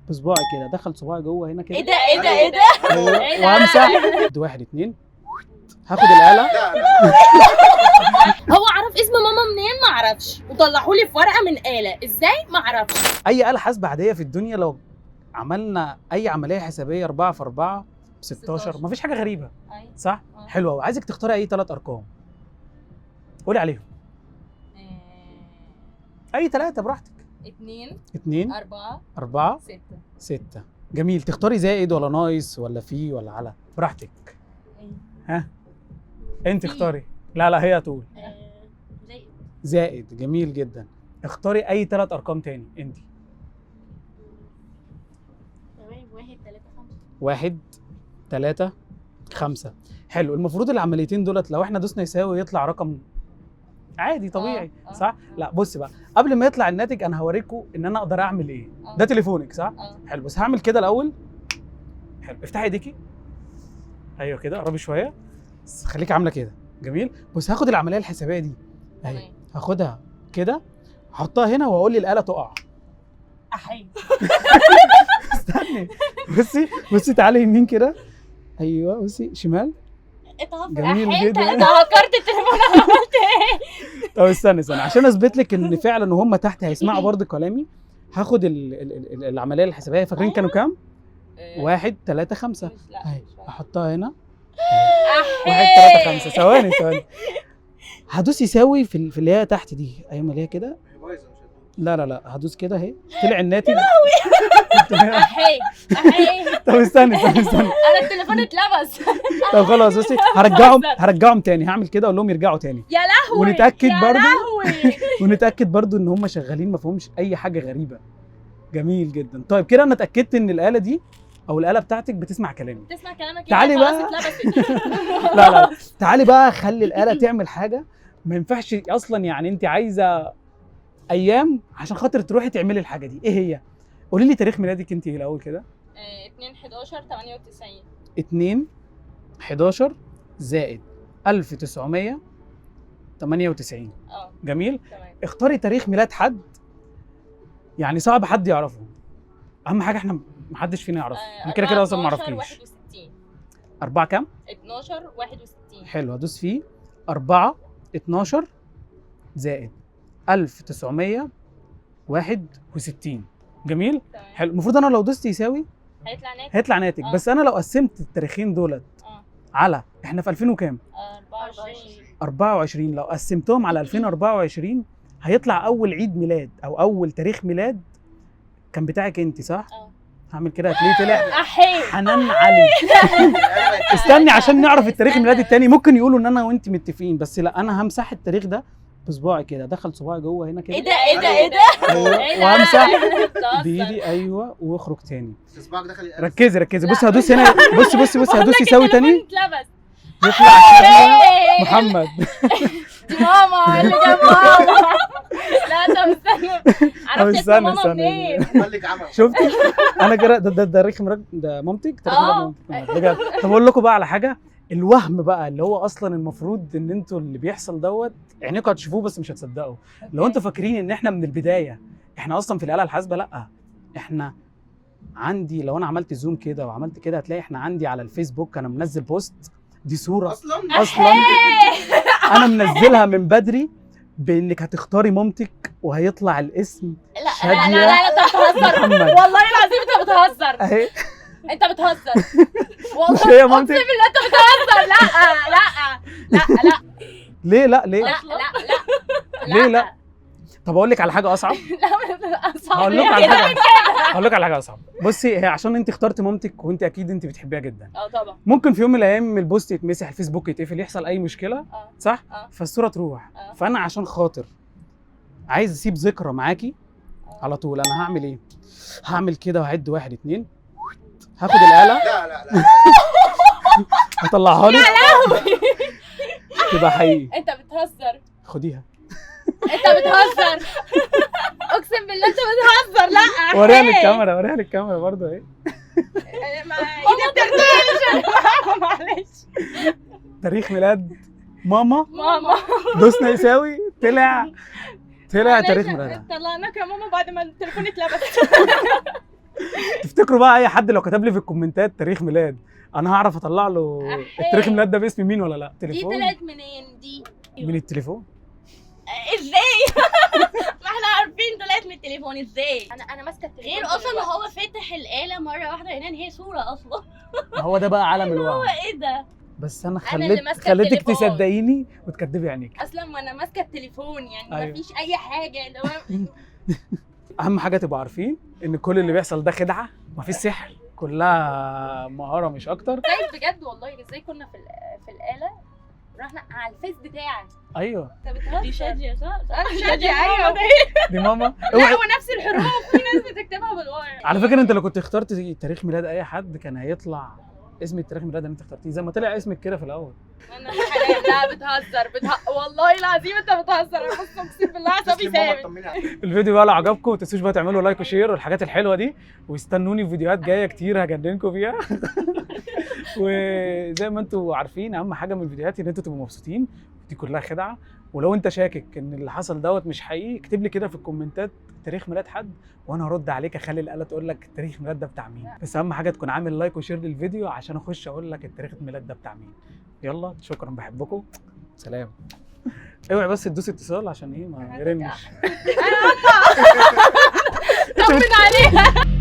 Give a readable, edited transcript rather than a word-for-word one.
بصباعي كده، دخل صباعي جوه هنا كده. ايه ده ايه ده ايه ده؟ أيوة، إيه ده؟ وهمسح 1 2، هاخد الآلة. لا لا. هو عرف اسم ماما منين؟ ما اعرفش، وطلعوا لي في ورقة من آلة، ازاي؟ ما اعرفش. اي آلة حاسبة عادية في الدنيا لو عملنا اي عملية حسابية 4 في 4 ب 16، مفيش حاجة غريبة. أيوة. صح؟ آه. حلوة أوي. عايزك تختاري اي 3 ارقام قولي عليهم، اي 3 براحتك. 2 2 4 4 6. 6. جميل. تختاري زائد ولا ناقص ولا في ولا على؟ براحتك. ها انت في. اختاري. لا لا هي هتقول. زائد. زائد. جميل جدا. اختاري اي 3 ارقام تاني انت. تمام. 1 3 5. 1 3 5. حلو. المفروض العمليتين دولت لو احنا دوسنا يساوي يطلع رقم عادي طبيعي، صح؟ لا بص بقى، قبل ما يطلع الناتج انا هوريكم ان انا اقدر اعمل ايه. ده تليفونك صح؟ حلو. بس هعمل كده الاول. حلو. افتحي ايديكي. ايوه كده، قربي شوية، بس خليكي عامله كده. جميل. بص هاخد العملية الحسابيه دي اهي، هاخدها كده، هحطها هنا واقول للاله تقع. احي. استني، بصي بصي، تعالي يمين كده. ايوه بصي شمال. جميل أحي، جدا. انت هكرت التليفون، عملت ايه؟ طب استني استني عشان اثبت لك ان فعلا وهم تحت هيسمعوا برضه كلامي. هاخد ال ال العملية الحسابيه، فاكرين كانوا كام؟ 1 3 5. اهي احطها هنا. 1 3 5. ثواني ثواني، هدوس يساوي في اللي هي تحت دي. ايوه اللي هي كده. هي بايظة مش هتدوس. لا لا لا، هدوس كده اهي، طلع الناتج. احي احي. طب استني استني استني، انا التليفون اتلبس. طب خلاص بصي، هرجعهم تاني. هعمل كده اقول لهم يرجعوا تاني. يا لهوي. ونتأكد يا برضو. لهوي. ونتاكد برضو ان هم شغالين، ما فيهمش اي حاجة غريبة. جميل جدا. طيب كده انا اتاكدت ان الاله دي او الاله بتاعتك بتسمع كلامي. تسمع كلامك. تعالي خلاص بقى. اتلبست. لا لا، تعالي بقى خلي الاله تعمل حاجة ما ينفعش اصلا، يعني انت عايزه ايام عشان خاطر تروحي تعملي الحاجة دي. ايه هي؟ قولي لي تاريخ ميلادك انت الاول كده. 2 11 98. 2 11 زائد 1998. جميل. تمام. اختاري تاريخ ميلاد حد يعني صعب حد يعرفه. اهم حاجة احنا محدش فينا يعرفه. انا كده كده اصلا ما اعرفكيش. 61. 4 كام؟ 12 61. حلو. هدوس فيه 4 12 زائد 1961. جميل. تمام. حلو. المفروض انا لو دوست يساوي هيطلع ناتج. هيطلع ناتج. بس انا لو قسمت التاريخين دولت على احنا في 2000 وكام؟ 24. 24. لو قسمتهم على 2024 هيطلع اول عيد ميلاد او اول تاريخ ميلاد كان بتاعك انت صح؟ هعمل كده هتلاقيه طلع احي. حنان علي. استني عشان نعرف التاريخ الميلاد التاني. ممكن يقولوا ان انا وانت متفقين، بس لا انا همسح التاريخ ده بصباعي كده، دخل صباعي جوه هنا كده. ايه ده ايه ده ايه ده؟ أيوة، إيه ده؟ وهمسح بتهزر. بايدي. ايوه واخرج تاني. صباعك دخل الآلة. ركزي ركزي. بصي لا. هدوس هنا. بصي بصي بصي، هدوس بقول لك يساوي تاني. التليفون اتلبس. يطلع شادية محمد. دي ماما اللي جنب ماما. لا طب استنى، عرفت اسم استنى، ماما استنى. منين؟ ملك عمل. شفتي؟ انا كده ده تاريخ ميلاد ده مامتك، تاريخ ميلاد مامتك بجد. طب اقول لكم بقى على حاجة، الوهم بقى اللي هو اصلا المفروض ان انتوا اللي بيحصل دوت عينيكم هتشوفوه بس مش هتصدقوا. لو انتوا فاكرين ان احنا من البداية احنا اصلا في الاله الحاسبة، لا احنا عندي لو انا عملت zoom كده وعملت كده هتلاقي احنا عندي على الفيسبوك انا منزل post، دي صوره اصلا اصلا انا منزلها من بدري بانك هتختاري مامتك وهيطلع الاسم. لا لا شادية لا لا، انت بتهزر. محمد. والله العظيم انت بتهزر. اهي. انت بتهزر والله. مش هي مامتك؟ اقسم بالله انت بتهزر. لا لا لا لا. ليه لا؟ ليه لا لا لا. ليه لا؟ طب اقول لك على حاجة اصعب. لا صعب. هقول لكم على حاجة، هقول لكم على حاجة اصعب. بصي، هي عشان انت اخترت مامتك وانت اكيد انت بتحبيها جدا. طبعا. ممكن في يوم من الايام ال post يتمسح، الفيسبوك يتقفل، يحصل اي مشكلة، صح؟ فالصورة تروح. فانا عشان خاطر عايز اسيب ذكرى معاكي على طول، انا هعمل ايه؟ هعمل كده وهعد 1 2، هاخد الاله. لا لا لا. هطلعها لك تبقى حقيقي. انت بتهزر. خديها. انت بتهزر، اقسم بالله انت بتهزر. لا وريها للكاميرا، وريها للكاميرا برضه اهي. ايدي بترتعش. معلش. تاريخ ميلاد ماما. ماما. دوسنا يساوي طلع تاريخ ميلادها. طلعناك يا ماما بعد ما التليفون اتلبس. تفتكروا بقى اي حد لو كتب لي في الكومنتات تاريخ ميلاد انا هعرف اطلع له أحيان. التاريخ ميلاد ده باسم مين ولا لا؟ دي تليفون. طلعت منين دي؟ من التليفون. ازاي؟ ما احنا عارفين طلعت من التليفون ازاي. انا ماسكه التليفون غير اصلا دلوقتي. هو فاتح الآلة مرة واحدة هنا ان هي صورة اصلا. ما هو ده بقى عالم الوهم. ايه ده؟ بس انا أنا اللي خليت ماسكة خليتك التليفون. تصدقيني وتكدبي عينيك. اصلا وانا ماسكه التليفون يعني أيوة. مفيش اي حاجة اللي هو اهم حاجة تبقوا عارفين ان كل اللي بيحصل ده خدعه، مفيش سحر، كلها مهارة مش اكتر. ازاي بجد والله، ازاي كنا في الاله رحنا على الفيس بتاعك؟ ايوه انت بتهزر. دي شادية صح؟ انا شادية ايوه. دي ماما. لا اوعي هو نفس الحروف، في ناس بتكتبها بالواي. على فكرة انت لو كنت اخترت تاريخ ميلاد اي حد كان هيطلع اسم التاريخ ميلاد اللي انت اخترتيه زي ما طلع اسمك كده في الاول. انا حلال. لا بتهزر، والله العظيم انت بتهزر. انا بص اقسم بالله اعصابي تسلم ماما ثابت. اطمني عليك. الفيديو بقى لو عجبكم ما تنسوش بقى تعملوا like و share والحاجات الحلوة دي، واستنوني في فيديوهات جاية كتير هجننكم فيها. وزي ما انتم عارفين اهم حاجة من الفيديوهات ان انتوا تبقوا مبسوطين، دي كلها خدعه. ولو انت شاكك ان اللي حصل دوت مش حقيقي اكتب لي كده في الكومنتات تاريخ ميلاد حد وانا هرد عليك، اخلي الاله تقول لك تاريخ ميلاد ده بتاع مين. بس اهم حاجة تكون عامل like و share للفيديو عشان اخش اقول لك التاريخ ميلاد ده بتاع مين. يلا شكرا، بحبكم، سلام. اوعي بس تدوس اتصال عشان ايه ما يرنش. طمن عليها.